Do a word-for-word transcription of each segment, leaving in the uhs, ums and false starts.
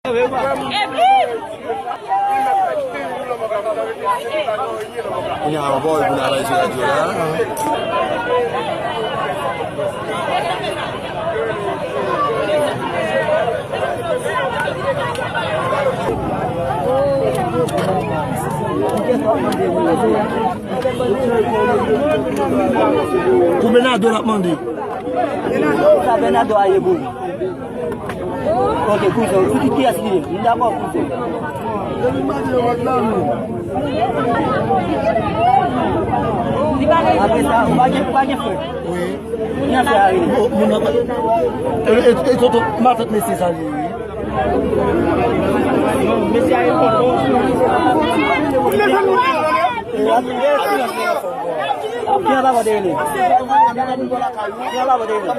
Kounye a, anba w, pou n al sou radyo la. Pou Bernardo l ap mande. Sa Bernardo a ye pou ou? Ok, kouzen, ou di kiyès li ye? M dakò, kouzen. Apre sa, ou pa gen, ou pa gen frè? Wi. Kiyès frè a rele? Bon, moun nan pa. E, e, e, tonton, matant mesye sa li ye, wi. Mesye a ye tonton. Ki anba kote rele? Ki anba kote rele?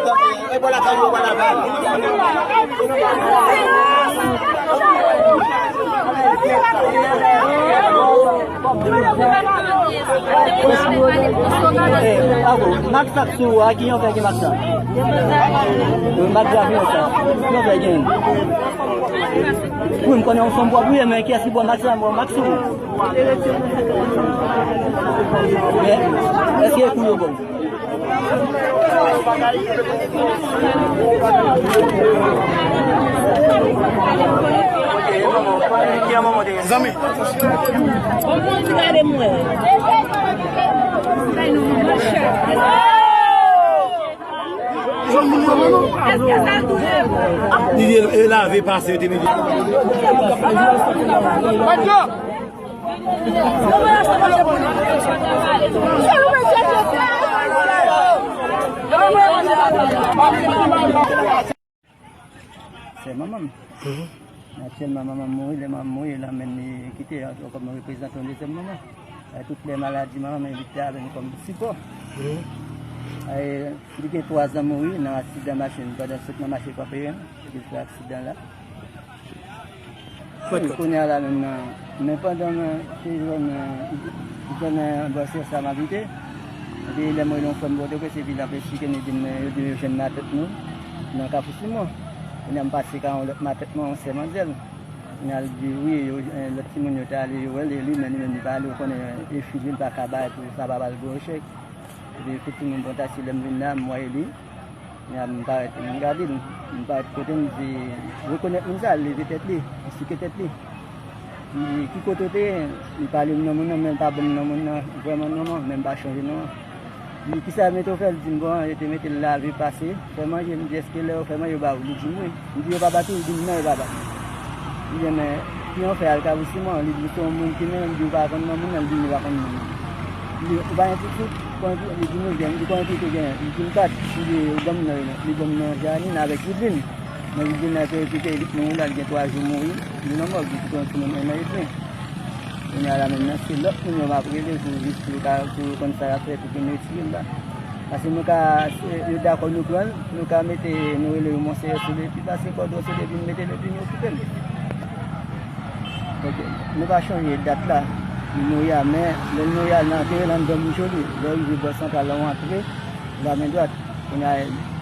Eh, ako, mak sa k sou a, ki yon fè ki mak sa? Mak sa, ki yon sa? Ki yon fè gen? Wi, m konnen yon fanm pwòp, wi, men kiyès ki bò mak sa? M bò mak sou. Men, èske e kou yo bon? Zanmi. Li e lave pase, yo te mete. Se manman m. Aktyèlman, manman m mouri. Lè manman m mouri, l anmenn li kite ankò kòm reprezantan yon dezyèm manman. Ay, tout lè maladi manman m, li te avè m kòm sipò. Ay, li gen twa zan mouri nan aksidan machin, pandan l sot nan mache Kanperen, li fè aksidan la. Kounye a la menm nan, men pandan mwen te jwenn, jwenn bò sè sa m abite, epi lè m rele yon frè m Pòtoprens, epi l ap esplike m, li di m, yo di m yo jwenn matant nou nan Kafou Simon. Kounye a m pase ka yon lòt matant mwen, yon sè manzèl. Kounye a l di wi, yo, lòt timoun yo te ale, yo wè l, e li menm, li menm li pa ale, ou konnen, e fi li, li pa ka bay pou sa pa ba l gwo echèk. Epi efektivman, bon, ta si lè m vin la, m wè li. Kounye a m parèt, m gade l, m parèt kote m, di, rekonèt moun sa, l leve tèt li, li sike tèt li. M di, ki kote w te ye? Li pale m non moun nan, men l pa ban m non moun nan, vrèman non an, men m pa chonje non an. M di, kisa yo mete w fè? L di m, bon, yo te mete l lave, pase, fè manje. M di, èske lè yo fè manje, yo ba ou? Li di m wi. M di, yo pa bat ou? Li di m, non, yo pa bat m. M di, men, ki yon fè al Kafou Simon? Li di, se yon moun ki mennen l. M di, ou pa konn non moun nan? Li di, m pa konn non moun nan. M di, ou pa gen pitit? Konbyen pitit? Li di, m gen. M di, konbyen pitit ou genyen? Li di m kat. M di, ou ban m non yo. Li ban m non Janine avèk Widlin. Men Widlin nan te kite li mouri la, li gen twa jou mouri. Li nan mòg, li kite yon timoun en an edmi. Kounye a la menm nan, se lòt moun yo m ap rele pou jis pou yo ka, pou yo konn sa y ap fè, pou yo retire l la. Paske nou ka, se, yo dakò nou pran l, nou ka mete, nou rele yo Monseyè Sele, epi pase kòdon Sele vin mete l, epi nou okipe l. Donk, nou pa chonje dat la, li mouri a, men lè l mouri a, nan antere l anndan Mount Joli, lè w rive bò santral la, w antre, la men dwat, kounye a,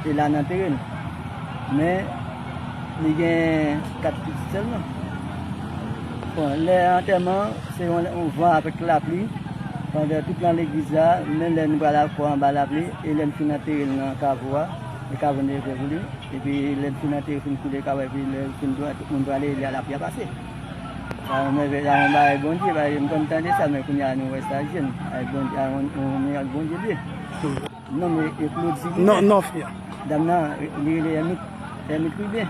se la n antere l. Men, li gen kat pitit sèlman. Bon, lè antèman, se yon, yon van avèk lapli. Pandan tout nan legliz la, menm lè nou pral al fò anba lapli, e lè n fin antere l nan kavo a, e kavo n te fè pou li. Epi lè n fin antere, fin koule kavo a, epi lè l fin dwat, tout moun prale, e lè lapli a pase. Sa yon mèvèy, sa yon bagay Bondye, bagay m konn tande sa, men kounye a nou wè sa jwenn. Ay Bondye, ay yon, yon mirak Bondye li ye. Non, men e Claude Sylvain. Non, non, fi a. Dam nan, li rele Ermit, Ermit Ruben.